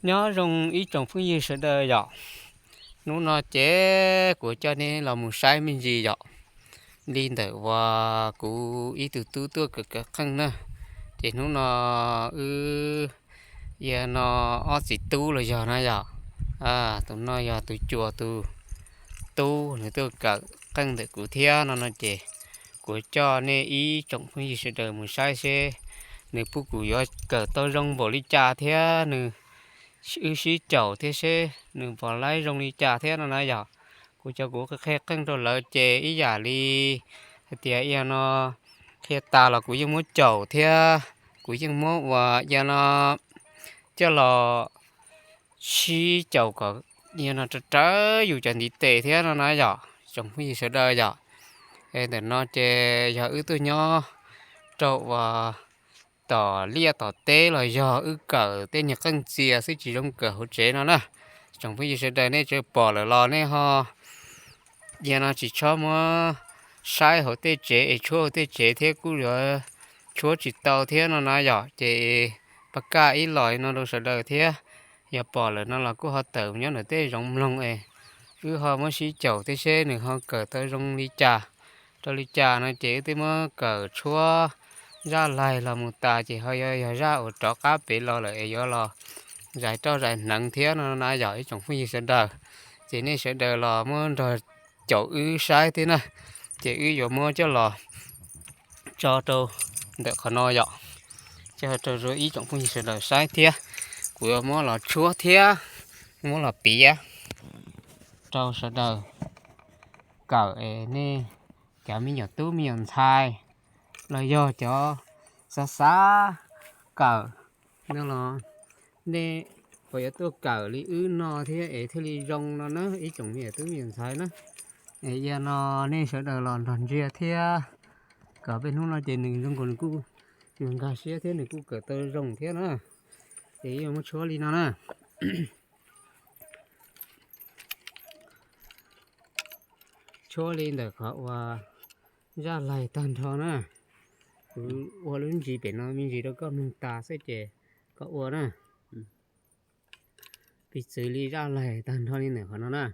Nyob zoo ib tsoom phooj ywg sawv daws yom. Hnub no ces kuv coj nej los mus saib me ntsis yom, li ntawm uas kuv ib tug tub tuaj kawm kawm qeej na. Ces hnub no wb yog no ob txiv tub los yog na yom. Tus no yog tus cuas tus tub, nws tuaj kawm qeej ntawm kuv thiab no no ces kuv coj nej ib tsoom phooj ywg sawv daws mus saib seb nws pub kuv yuav kawm tau zoo npaum li cas thiab nws, wb sib caum thiab seb nws puas laib zoo li cas thiab no na yom. Kuv cov kuv qhia qeej rau lawv ces ib yam li hais tias ib yam no qhia tas los kuv yeej muab caum thiab kuv yeej muab ua ib yam no coj los sib caum kom ib yam no rawv rawv yus cov ntiv tes thiab no na yom, tsoom phooj ywg sawv daws yom. Ntawm no ces yog wb tuaj nyob rau uas tom liaj tom teb los yog wb kawm tej niag qeej txias xwb tsis zoo kawm hauv tsev no na. Tsoom phooj ywg sawv daws nej tseem pom lawm los nej ho ib yam no tsis txhob muab saib hauv tej tsev es tshuab hauv tej tsev thiab kuj yuav tshuab tsis tau thiab no na yom. Ces pab kaj ib los no rau sawv daws thiab, yog pom lawm no los kuj ho tawm nyob ntawm tej zoov mloog es wb ho muab sib caum thiab seb nws ho kawm tau zoo li cas rau li cas no ces wb twb muab kawm tshuab zaj laig los mus tas ces ho yog, yog zaj uas rov qab pem los lawm es yuav los zais roj zais hneev thiab no na yom ib tsoom phooj ywg sawv daws. Ces nej sawv daws los muab nrog caum wb saib thiab na, ces wb yuav muab coj los tso rau ntawm qhov no yom, coj rau ib tsoom phooj ywg sawv daws saib thiab. Kuv yuav muab los tshuab thiab muab los piav rau sawv daws kawm es nej cov me nyuam tub me nyuam ntxhais los yog cov xav xav kawm no los nej puas yuav tuaj kawm li wb no thiab es thiaj li zoo no na ib tsoom me nyuam tub me nyuam ntxhais na. Es yog no nej sawv daws los nrog ntsia thiab, kom peb hnub no ces nws zoo nkaus nws kuj, nws nkag siab thiab nws kuj kawm tau zoo thiab na. Ces yuav muab tshuab li no na. Tshuab li ntawm qhov uas zaj laig tag nrho na. Kuv ua lub ntsis pem no me ntsis rau koj mloog tas xwb ces koj ua na. Piv txwv li zaj laig tag nrho li ntawm qhov no na.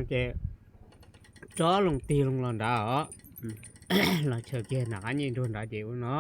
Ces rov loo tig loo los nrad os, los chaws kiag nram qab ncej nruag nrad ces ua no.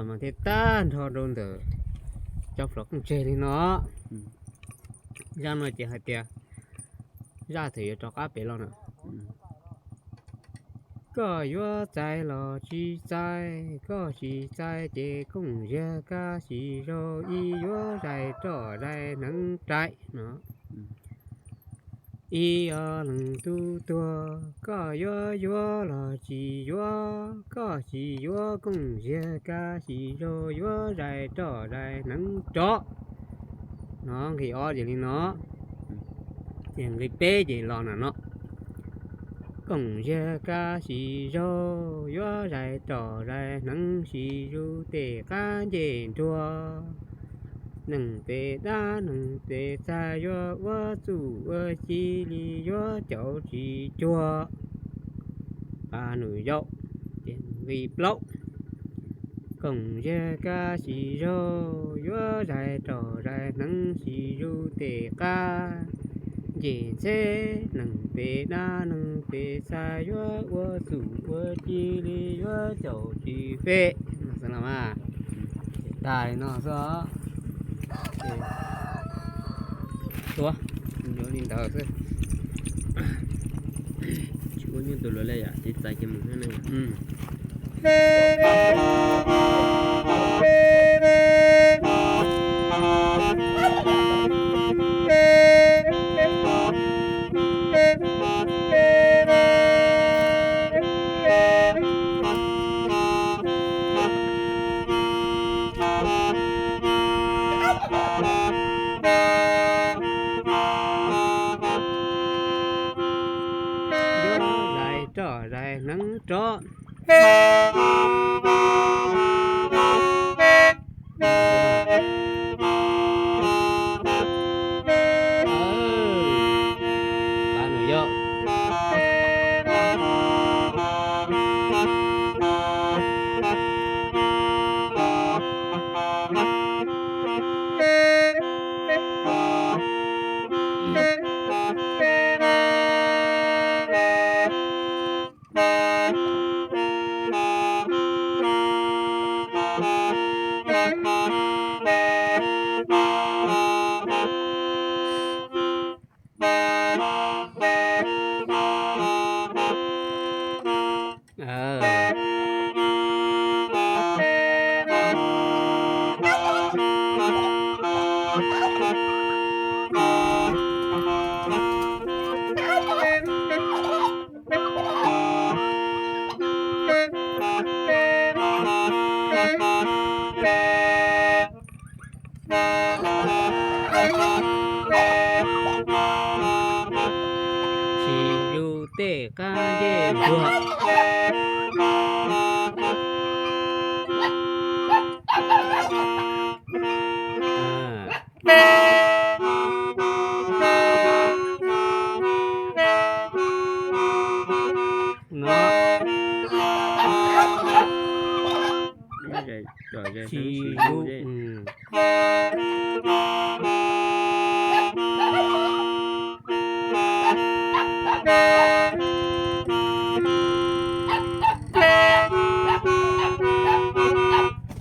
Mas thiaj tag nrho rau ntawm cov flo qeej tseg li no. Zaj no ces hais tias, zaj thaum yuav rov qab pem los na. Koj yuav txais los tsis txais, koj tsis txais ces kooj ziag kab sis zaug ib yuav zais roj zais hneev rais no. Ib ob leeg tub tuag, koj yuav yuav los tsis yuav, koj tsis yuav kooj ziag kab sis zaug yuav zais roj zais hneev rov. No nqe ob ces li no. Ces nqe peb ces los na no. Kooj ziag kab sis zaug yuav zais roj zais hneev sis zuj tej qab ncej nruag. Neeg pem dab neeg pem txag yuav ua txuj ua ci li yuav caum tsis cuag. Qab nus yau, ces nqe plaub. Kooj ziag kab sis zaug yuav zais roj zais hneev sis zuj tej qab ncej ntxheb. Neeg pem dab neeg pem txag yuav ua txuj ua ci li yuav caum tsis fem. No xwb los mas. Tag li no xwb os. Tuav, yuav li ntawd xwb. Tsis ua nyuj tus luag li yom, tiv txais ces mus thiab ne. Yuav zais roj zais hneev rov. Qab nus yau. qab ncej nruag. No. Tsis,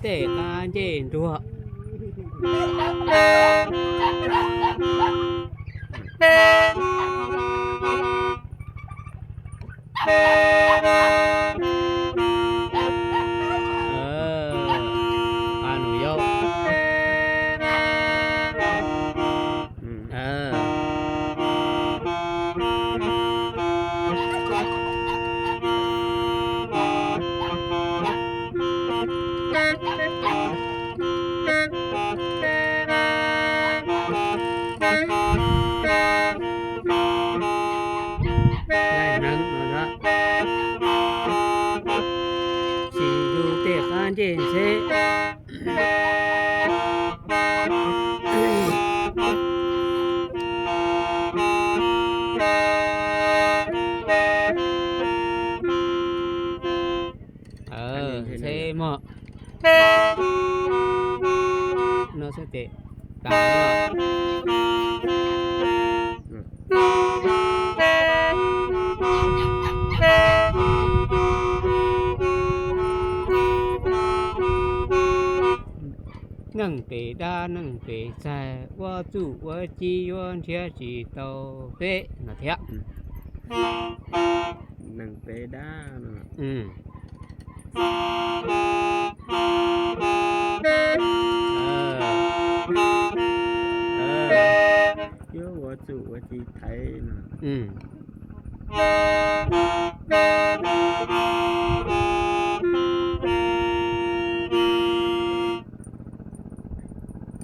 tej qab ncej nruag. Tsis yug tej qab ncej ntxheb. Ntxheb mog. No xwb ces tas. Neeg pem dab neeg pem txaig, ua txuj ua ci yuav nrhiav tsis tau peb no thiab. Neeg pem dab no. Yuav ua txuj ua ci thaiv no.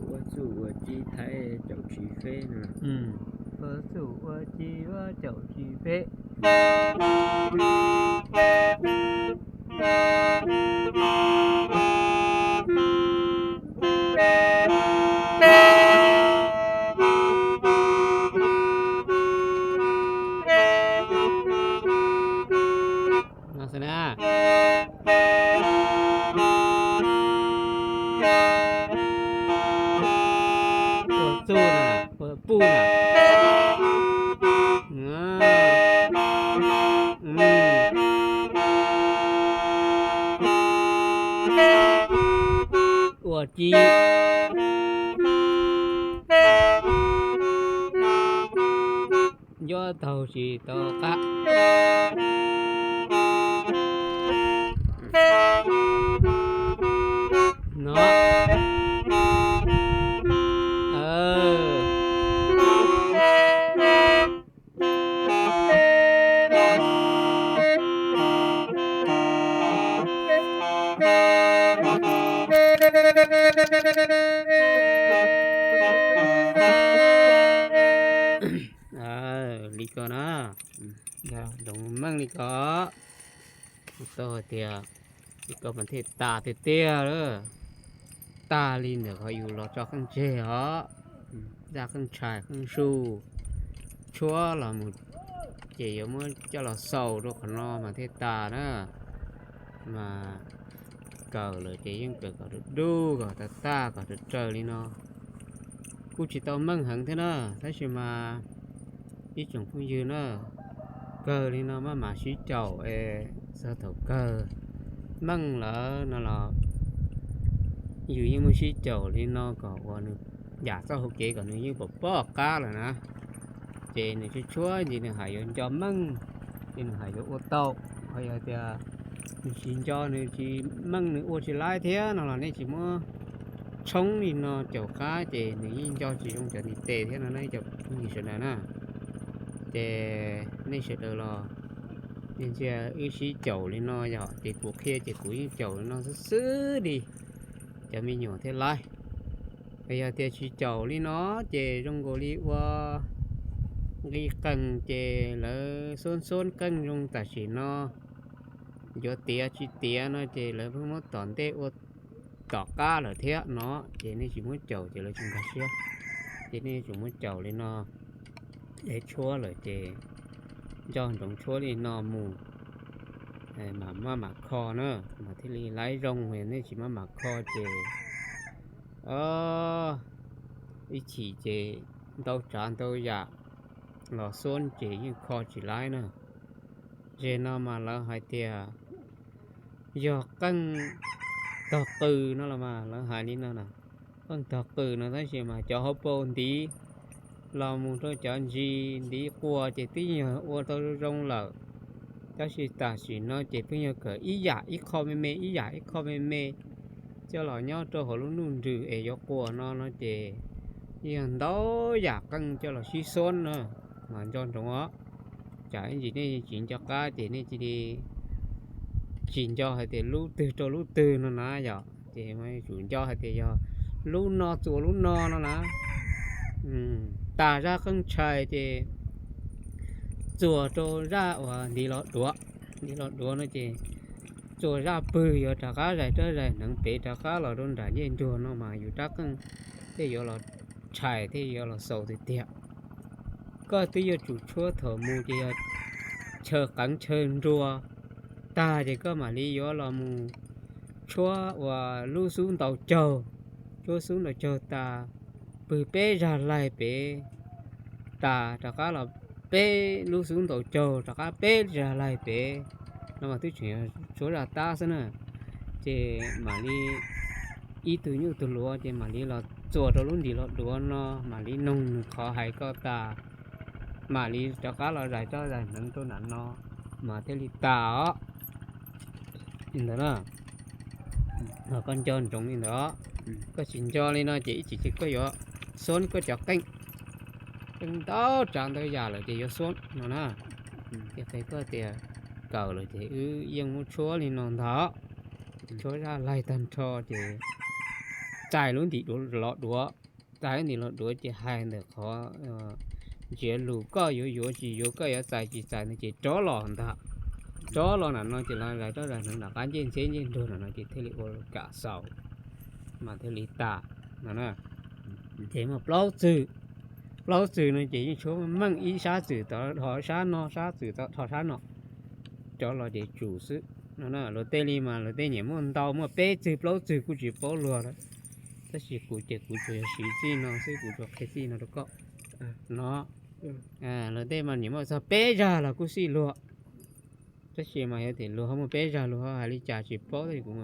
Ua txuj ua ci thaiv caum tsis feb no. Ua txuj ua ci yuav caum tsis feb. No xwb na. Ua txuj na, ua puj na. Ua ci. Nco taug tsis tau qab. No. Li ko na, yog doos meej li ko, tau hais tias li ko mas thiaj tas tiag tiag lawm. Tag li ntawm qhov yus los tso qeej tseg os, zaj qeej tshais qeej su, tshuab los mus ces yuav muab coj los xaus rau qhov no mas thiaj tas na. Mas kawm lawm ces yeej kawm kom dub dub, kom tag tag, kom raws raws li no. Kuj tsis tau meej heev thiab na, tab sis mas ib tsoom phooj ywg na, kawg li no maj mam sib caum es txog thaum kawg meej lawm no los yus yeej muaj sib caum li no kom uas nws yam txoj hauv kev kom nws yeej pom pob qab lawm na. Ces nws tshuab tshuab ntsis nws hais yuav nco meej, ces nws hais yuav ua tau. Ho yog tias nws tsis nco, nws tsis meej, nws ua tsis laib thiab no los nej tsis muab tshoob li no caum qab ces nws yeej nco tsis zoo cov ntiv tes thiab no na cov phooj ywg sawv daws na. Ces nej sawv daws los ntsia wb sib caum li no yom, ces kuv qhia ces kuv yeej caum li no xwb xwb li, cov me nyuam thiab laib. Yog tias tsis caum li no ces zoo nkaus li ua nqi qeej ces lawv xuab xuab qeej zoo tam sim no, yuav tiav tsis tiav no ces lawv pheej muab tom ntej ua tom qab lawm thiab no, ces nej tsis muab caum ces lawv tsis nkag siab. Ces nej yuav tsum muab caum li no, es tshuab lawm ces nco ntsoov tshuab li no mus, mam maj mam kho na, mas thiaj li laib zoo. Nej tsis maj mam kho ces ib chim ces ntau tsav ntau yam los xuab ces yeej kho tsis laib na. Zem no mas lawv hais tias yog qeej tog qws no los mas lawv hais li no na, qeej tog qws no tab sis mas cov hauv paus ntiv los mus rau cov ntsis ntiv quas ces twb yog ua tau zoo lawm, tab sis tam sim no ces pheej yog kawm ib yam ib qho me me ib yam ib qho me me coj los nyob rau hauv lub nuj nrws es yuav quas no no ces yog ntau yam qeej coj los sib xuab na, mas nco ntsoov os. Tsam ib ntsis nej tsis nco qab ces nej cia li tsis nco hais tias lub twg rau lub twg no na yom, ces yuav tsum nco hais tias yog lub no txuas lub no no na. Tas zaj qeej tshais ces txuas rau zaj uas ntiv los duav, ntiv los duav no ces txuas zaj pwg yuav rov qab zais rab zais hneev pem rov qab los rau nram ncej nruas no mas yus rab qeej thiaj yuav los tshais thiaj yuav los xaus tiag tiag. Koj twb yuav tsum tshuab thaum mus ces yog chaw qeev chaw nruas tag ces koj mam li yuav los mus tshuab uas lub xub ntaus caug, tshuab xub ntaus caug tas, pwg peb zaj laig pem tas rov qab los peb lub xub ntaus caug rov qab peb zaj laig pem no mas twb tseem yog tshuab zaj tab xwb na. Ces mam li ib tug nyuj tug luav ces mam li los txuas rau lub ntiv los duav no, mam li noog nws qhov hais koj tas, mam li rov qab los zais roj zais hneev rau nram no mas thiaj li tas os. Li ntawd na, koj nco ntsoov li ntawd. Koj tsis nco li no ces ib chim ces koj yuav xuab koj cov qeej, qeej ntau tsav ntau yam lawm ces yuav xuab no na. Ces qhia koj tias kawm lawm ces wb yeej muab tshuab li no ntag. Tshuab zaj laig tag nrho ces txais lub ntim los duav, txais lub ntim los duav ces hais ntawm qhov ntsiav lus koj yuav yuav tsis yuav koj yuav txais tsis txais no ces rov los ntag. Rov los nram no ces los zais roj zais hneev nram qab ncej ntxheb ncej nruas nram no ces thiaj li ua kam xaus mas thiaj li tas no na. Ces muaj plaub txwg, plaub txwg no ces yeej tshuab meej ib sab txwm tod dhos sab no, sab txwm tod dhos sab no, rov los ces tsum xwb no na. Luag tej li mas luag tej nyiam muaj ntau, muaj peb txwg plaub txwg kuj tsis paub luag lawm. Tab sis kuv ces kuv tsuas yog siv txij no xwb, kuv tsuas qhia txij no rau koj no. Luag tej mas nyiam muaj txog peb zaj los kuj xij luag. Tab sis mas yog tias luag ho muaj peb zaj luag ho hais li cas tsis paub, tab sis kuv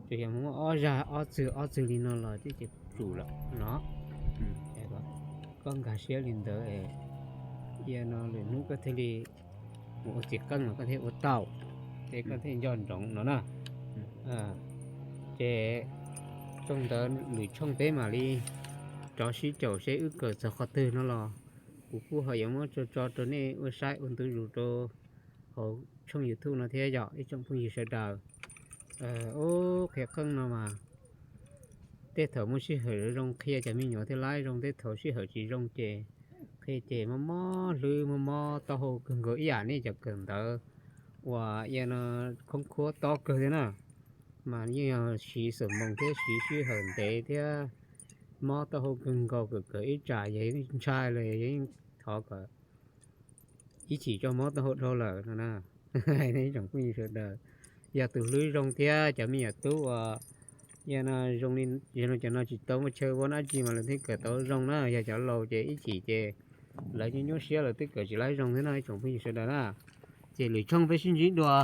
tsuas yog muaj ob zaj ob txwg ob txwg li no los twb ces tsum lawm no. Koj nkag siab li ntawd, ib no lwm hnub koj thiaj li mus ua txiv qeej los koj thiaj ua tau, ces koj thiaj nco ntsoov no na. Ces tshooj ntawd lwm tshooj peb mam li rov sib caum seb wb kawm txog qhov twg no los kuv kuj ho yuav muab tso tso rau nej ua saib ua ntu zus rau hauv tshooj YouTube no thiab yom ib tsoom phooj ywg sawv daws. Ub, qhia qeej no mas tej thaum muaj sij hawm zoo qhia cov me nyuam thiaj laib zoo, tej thaum sij hawm tsis zoo ces qhia ces mob mob hlwb mob mob taub hau kawg nkaus ib yam nej cov kawm ntawv uas khoob khuab tob kawg thiab na. Mas yeej yog siv xum moos thiab siv sij hawm ntev thiab mob taub hau kawg nkaus, kawm kawm ib tsam yog ntshai los yog yeej thov kom ib chim tso mob taub hau dhau lawm no na. Hais rau ib tsoom phooj ywg sawv daws, yog tus hlwb zoo thiab cov me nyuam tub uas yog no zoo li cov no tsis tau muaj chaw ua dab tsi mas lawv thiaj kawm tau zoo na. Yog cov laus ces ib chim ces lawv nyuaj nyuaj siab lawv twb kawm tsis laib zoo thiab no ib tsoom phooj ywg sawv daws na. Ces lwm tshooj peb sib ntsib dua.